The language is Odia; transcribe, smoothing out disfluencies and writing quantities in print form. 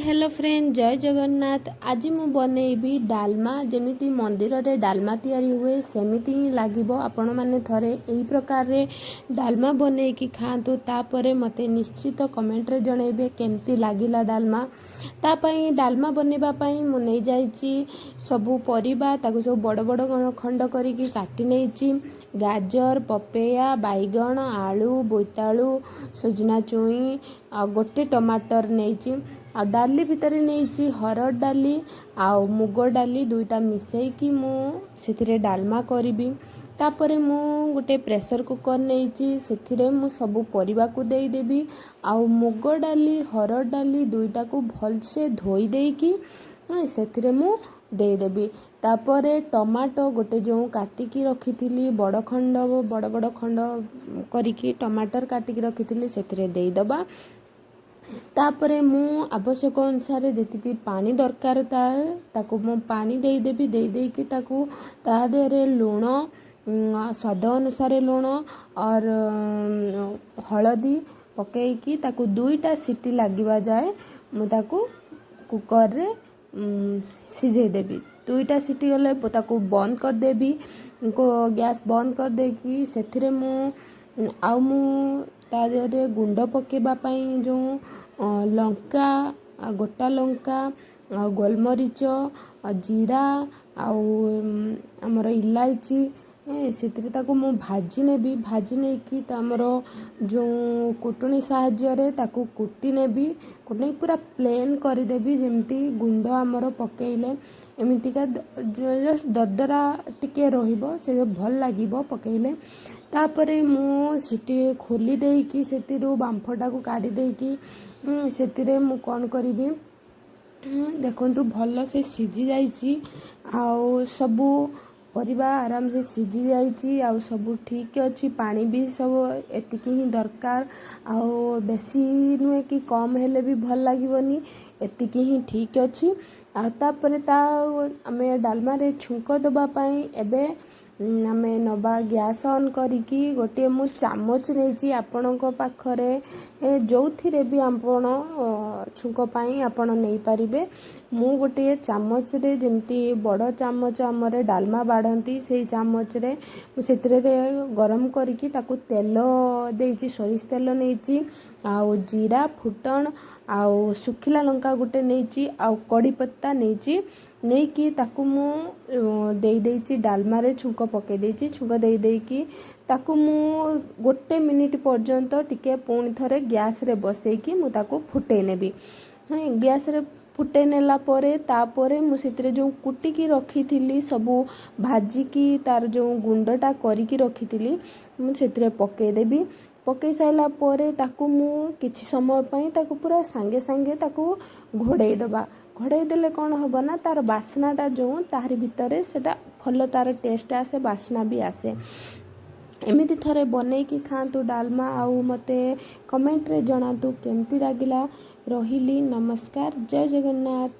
ହ୍ୟାଲୋ ଫ୍ରେଣ୍ଡ, ଜୟ ଜଗନ୍ନାଥ। ଆଜି ମୁଁ ବନେଇବି ଡାଲମା। ଯେମିତି ମନ୍ଦିରରେ ଡାଲମା ତିଆରି ହୁଏ, ସେମିତି ହିଁ ଲାଗିବ। ଆପଣମାନେ ଥରେ ଏହି ପ୍ରକାରରେ ଡାଲମା ବନେଇକି ଖାଆନ୍ତୁ, ତାପରେ ମୋତେ ନିଶ୍ଚିତ କମେଣ୍ଟରେ ଜଣାଇବେ କେମିତି ଲାଗିଲା ଡାଲମା। ତା ପାଇଁ, ଡାଲମା ବନେଇବା ପାଇଁ ମୁଁ ନେଇଯାଇଛି ସବୁ ପରିବା। ତାକୁ ସବୁ ବଡ଼ ବଡ଼ ଖଣ୍ଡ କରିକି କାଟି ନେଇଛି। ଗାଜର, ପପେୟା, ବାଇଗଣ, ଆଳୁ, ବୋଇତାଳୁ, ସଜନା ଛୁଇଁ ଆଉ ଗୋଟେ ଟମାଟର ନେଇଛି। ଆଉ ଡାଲି ଭିତରେ ନେଇଛି ହରଡ଼ ଡାଲି ଆଉ ମୁଗ ଡାଲି, ଦୁଇଟା ମିଶାଇକି ମୁଁ ସେଥିରେ ଡାଲମା କରିବି। ତାପରେ ମୁଁ ଗୋଟେ ପ୍ରେସର୍ କୁକର୍ ନେଇଛି। ସେଥିରେ ମୁଁ ସବୁ ପରିବାକୁ ଦେଇଦେବି ଆଉ ମୁଗ ଡାଲି, ହରଡ଼ ଡାଲି ଦୁଇଟାକୁ ଭଲସେ ଧୋଇ ଦେଇକି ସେଥିରେ ମୁଁ ଦେଇଦେବି। ତାପରେ ଟମାଟୋ ଗୋଟେ ଯେଉଁ କାଟିକି ରଖିଥିଲି, ବଡ଼ ଖଣ୍ଡ, ବଡ଼ ବଡ଼ ଖଣ୍ଡ କରିକି ଟମାଟର କାଟିକି ରଖିଥିଲି, ସେଥିରେ ଦେଇଦେବା। ତାପରେ ମୁଁ ଆବଶ୍ୟକ ଅନୁସାରେ ଯେତିକି ପାଣି ଦରକାର ତାକୁ ମୁଁ ପାଣି ଦେଇଦେବି। ଦେଇ ଦେଇକି ତାକୁ ତା ଦେହରେ ଲୁଣ, ସ୍ୱାଦ ଅନୁସାରେ ଲୁଣ ଅର୍ ହଳଦୀ ପକାଇକି ତାକୁ ଦୁଇଟା ସିଟି ଲାଗିବା ଯାଏ ମୁଁ ତାକୁ କୁକର୍ରେ ସିଝେଇ ଦେବି। ଦୁଇଟା ସିଟି ଗଲେ ତାକୁ ବନ୍ଦ କରିଦେବି। ଗ୍ୟାସ୍ ବନ୍ଦ କରିଦେଇକି ସେଥିରେ ମୁଁ ଆଉ ମୁଁ ତା ଦେହରେ ଗୁଣ୍ଡ ପକାଇବା ପାଇଁ ଯେଉଁ ଲଙ୍କା, ଗୋଟା ଲଙ୍କା ଆଉ ଗୋଲମରିଚ, ଜିରା ଆଉ ଆମର ଇଲାଇଚି, ସେଥିରେ ତାକୁ ମୁଁ ଭାଜି ନେବି। ଭାଜି ନେଇକି ତ ଆମର ଯେଉଁ କୁଟୁଣି ସାହାଯ୍ୟରେ ତାକୁ କୁଟି ନେବି। କୁଟି ପୁରା ପ୍ଲେନ୍ କରିଦେବି, ଯେମିତି ଗୁଣ୍ଡ ଆମର ପକାଇଲେ ଏମିତିକା ଜଷ୍ଟ ଦରଦରା ଟିକେ ରହିବ, ସେ ଭଲ ଲାଗିବ ପକାଇଲେ। ତାପରେ ମୁଁ ସିଟି ଖୋଲି ଦେଇକି, ସେଥିରୁ ବାମ୍ଫଟାକୁ କାଢ଼ି ଦେଇକି ସେଥିରେ ମୁଁ କ'ଣ କରିବି ଦେଖନ୍ତୁ। ଭଲସେ ସିଝି ଯାଇଛି ଆଉ ସବୁ ପରିବା ଆରାମସେ ସିଝି ଯାଇଛି ଆଉ ସବୁ ଠିକ୍ ଅଛି। ପାଣି ବି ସବୁ ଏତିକି ହିଁ ଦରକାର, ଆଉ ବେଶୀ ନୁହେଁ କି କମ୍ ହେଲେ ବି ଭଲ ଲାଗିବନି। ଏତିକି ହିଁ ଠିକ୍ ଅଛି। ଆଉ ତାପରେ ତା ଆମେ ଡାଲମାରେ ଛୁଙ୍କ ଦେବା ପାଇଁ ଏବେ ଆମେ ନେବା, ଗ୍ୟାସ୍ ଅନ୍ କରିକି ଗୋଟିଏ ମୁଁ ଚାମଚ ନେଇଛି। ଆପଣଙ୍କ ପାଖରେ ଯେଉଁଥିରେ ବି ଆପଣ ଛୁଙ୍କ ପାଇଁ ଆପଣ ନେଇପାରିବେ। ମୁଁ ଗୋଟିଏ ଚାମଚରେ, ଯେମିତି ବଡ଼ ଚାମଚ ଆମର ଡାଲମା ବାଢ଼ନ୍ତି, ସେଇ ଚାମଚରେ ମୁଁ ସେଥିରେ ଗରମ କରିକି ତାକୁ ତେଲ ଦେଇଛି। ସୋରିଷ ତେଲ ନେଇଛି ଆଉ ଜିରା ଫୁଟଣ ଆଉ ଶୁଖିଲା ଲଙ୍କା ଗୋଟେ ନେଇଛି ଆଉ କଢ଼ିପତ୍ତା ନେଇଛି। ନେଇକି ତାକୁ ମୁଁ ଦେଇ ଦେଇଛି, ଡାଲମାରେ ଛୁଙ୍କ ପକାଇ ଦେଇଛି। ଛୁଙ୍କ ଦେଇ ଦେଇକି ତାକୁ ମୁଁ ଗୋଟେ ମିନିଟ୍ ପର୍ଯ୍ୟନ୍ତ ଟିକେ ପୁଣି ଥରେ ଗ୍ୟାସ୍ରେ ବସେଇକି ମୁଁ ତାକୁ ଫୁଟେଇ ନେବି। ଗ୍ୟାସ୍ରେ ଫୁଟେଇ ନେଲା ପରେ, ତାପରେ ମୁଁ ସେଥିରେ ଯେଉଁ କୁଟିକି ରଖିଥିଲି, ସବୁ ଭାଜିକି ତାର ଯେଉଁ ଗୁଣ୍ଡଟା କରିକି ରଖିଥିଲି, ମୁଁ ସେଥିରେ ପକାଇଦେବି। ପକାଇ ସାରିଲା ପରେ ତାକୁ ମୁଁ କିଛି ସମୟ ପାଇଁ ତାକୁ ପୁରା ସାଙ୍ଗେ ସାଙ୍ଗେ ତାକୁ ଘୋଡ଼େଇ ଦେବା। ଘୋଡ଼େଇ ଦେଲେ କ'ଣ ହେବ ନା, ତାର ବାସ୍ନାଟା ଯେଉଁ ତାହାରି ଭିତରେ ସେଇଟା ଭଲ ତାର ଟେଷ୍ଟ ଆସେ, ବାସ୍ନା ବି ଆସେ। ଏମିତି ଥରେ ବନେଇକି ଖାଆନ୍ତୁ ଡାଲମା ଆଉ ମୋତେ କମେଣ୍ଟରେ ଜଣାନ୍ତୁ କେମିତି ଲାଗିଲା। ରହିଲି, ନମସ୍କାର, ଜୟ ଜଗନ୍ନାଥ।